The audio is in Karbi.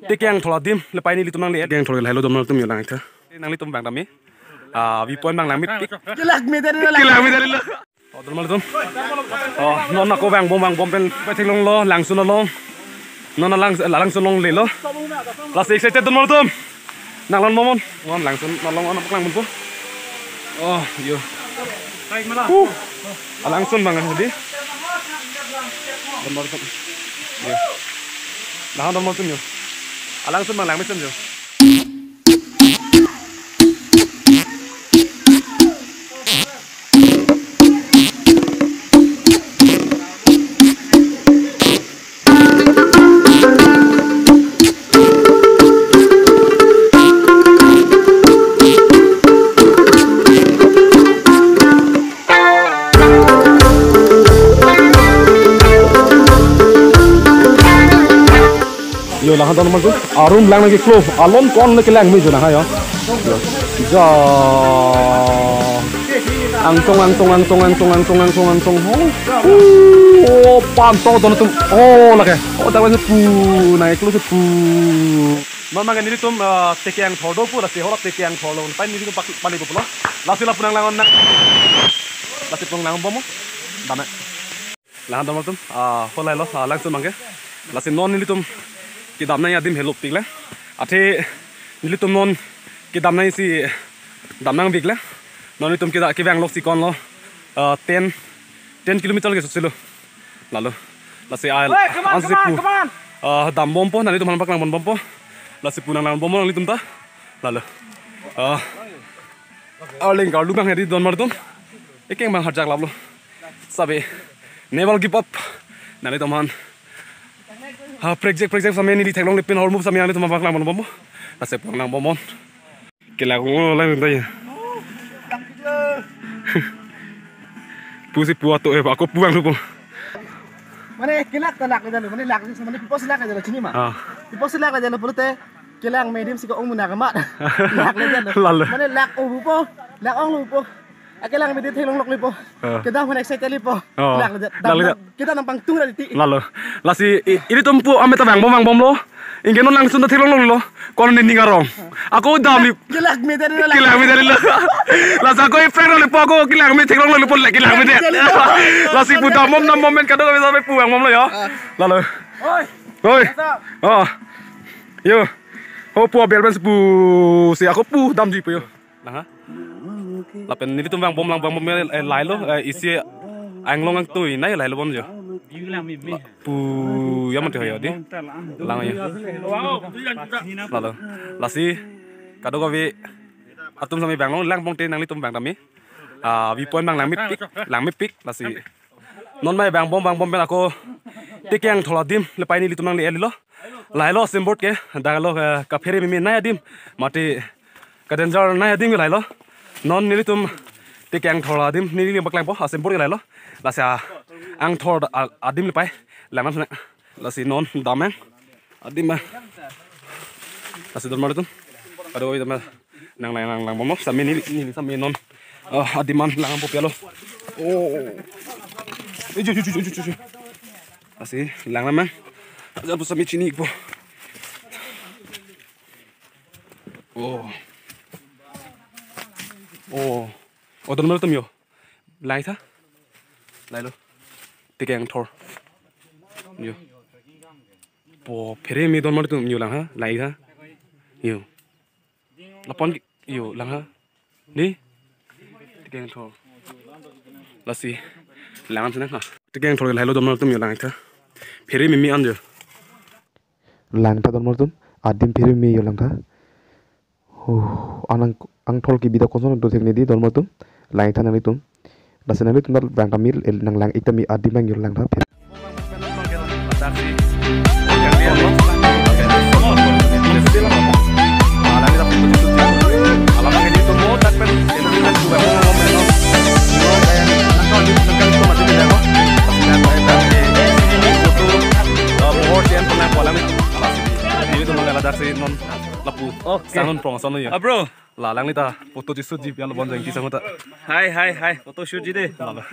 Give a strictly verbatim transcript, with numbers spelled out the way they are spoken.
Teke Angthor adim le pai nelitum nangle-et. Teke Angthor lahelo donmar atum, yo lang-ik tha. Nanglitum bang tame. Ah, viewpoint bang langmepik. Kelak me dari lo. Kelak me dari lo. Oh, donmar atum. Oh, non ako vangbom vangbom pen pai theklonglo Langsun along. Non alang Langsun along lelo. Lasi excited donmar atum. Nang langbomnon. Non Langsun along non paklangponpo. Oh, yo. Huh. Alangsun bang hedi. Donmar atum. Yo. Lahan donmar atum yo. Alangsun bang langmesun yo. Yo, lahan donmar atum. Arum lang nangkeklo. Alon ko-an le kelang me jo na ha yo. Yo. Ja. Angtong, angtong, angtong, angtong, angtong, angtong, angtong. Oh. Oh, pantong don atum. Oh, lake. Oh, dawa se pu. Nangkeklo se pu. Non bang nelitum, eh, Teke Angthor do pu, lasi hala Teke Angthor along pai nelitum pak pali pulo. Lasi lapu nang langon nang. Lasi pung langbomnon. Dame. Lahan donmar atum, ah, halahelo, ah, Langsun bang ke. Lasi non nelitum kedam nangji adim helopik lang. Athe nelitum non kedam nangji si dam nangvik lang. Non nelitum keda kevang lok si konlo, ah, ten, ten kilometer ke sosilo. Lalo. Lasi ah, Oi, come on, ansi come on, pu. Come on. Ah, dambompo, nanglitum aphan paklangbompo. Lasi pu nang langbomnon nanglitum ta. Lalo. Ah. Arleng karlu bang hedi donmar atum. Ekeng bang harjak laplo. Sabi. Never give up. Nanglitum aphan. Ha, prekjak, prekjak same neli theklongle pen hormu same nanglitum aphan paklangbompo. Lasi pu nang langbomnon. Kelak ko lang ta ya. Pusi pu ato eh, ako pu vangpo. Mane kelak ta lakledetlo, mane lak, mane pipo si lakledetlo chini ma. Ah. Pipo si lakledetlo pulote kelang me adim si ko-ong muna kamat. Lakledetlo. Lalo. Mane lak-o pupo, lak-onglo pupo. Akelang me adim theklongloklo pupo. Ah. Kedam hon excited lo pupo. Oh. Lakledet. Lakledet. Kita nangpangtung ra titi. Lalo. Lasi i-, ilitum pu amet ta vangbom vangbomlo. Ingke non Langsun ta theklongloklo. Ko-an nening arong. Ako damli. Kelak me dari lo. Kelak me dari lo. Lasi ako ipreklo pupo, ako kelang me theklongloklo pupo le kelang me de. Lasi pu dambom dambom pen kadokave same pu vangbomlo yo. Ah. Lalo. Oi. Oi. Oh. Yo. Oh, pu abel pen si pu si ako pu damji pu yo. Lang ha? Lapen nelitum vangbom lang vangbom, eh, lahelo, eh, isi anglong angtui nai lahelo bon jo. Pu ya mati hoyo di. Lang yo. Lalo. Lasi kadokave atum same vanglong lang pon te nanglitum vang tame. Ah, viewpoint bang langmepik, langmepik lasi. Non mai vangbom vangbom pen ako Teke Angthor adim le pai nelitum nangle-et lo. Lahelo signboard ke, dak lo, eh, kaphere meme nai adim, mate kadanger nai adim ke lahelo. Non nelitum Teke Angthor adim neli paklangpo, ah, signboard ke lahelo. Lasi, ah, Angthor a-, adim le pai lang nang sana. Lasi non dam nang. Adim ma. Lasi donmar atum. Aduh, oi, donmar. Nang lang lang langbomnon, same neli, neli same non. Ah, adim an langpo pelo. Oh. Eh, ju, ju, ju. Lasi lang lang mang. Aja pu same chini-ikpo. Oh. Oh. Oh, donmar atum yo. Lang-ik tha. Lahelo. Teke Angthor. Yo. Pu phere me donmar atum yo lang ha. Lang-ik tha. Yo. Lapon ki-, yo lang ha. Di. Teke Angthor. Lasi. Lang-an sana ha. Teke Angthor lahelo donmar atum yo lang-ik tha. Phere meme an yo. Lang tha donmar atum. Adim phere meme yo lang tha. Huh, anang Angthor kebi ta koson do thek ne di donmar atum. Lang-ik tha nanglitum. Lasi nanglitum nang vang tame, nang lang-ik tame adim bang yo lang tha. Lapu. Oke. Sanun prong sanun ya. Ah, bro. La alangli ta photo chishoot ji pian lo bon jeng ki sangun ta. Hai, hai, hai. Photo shoot ji de. La, la.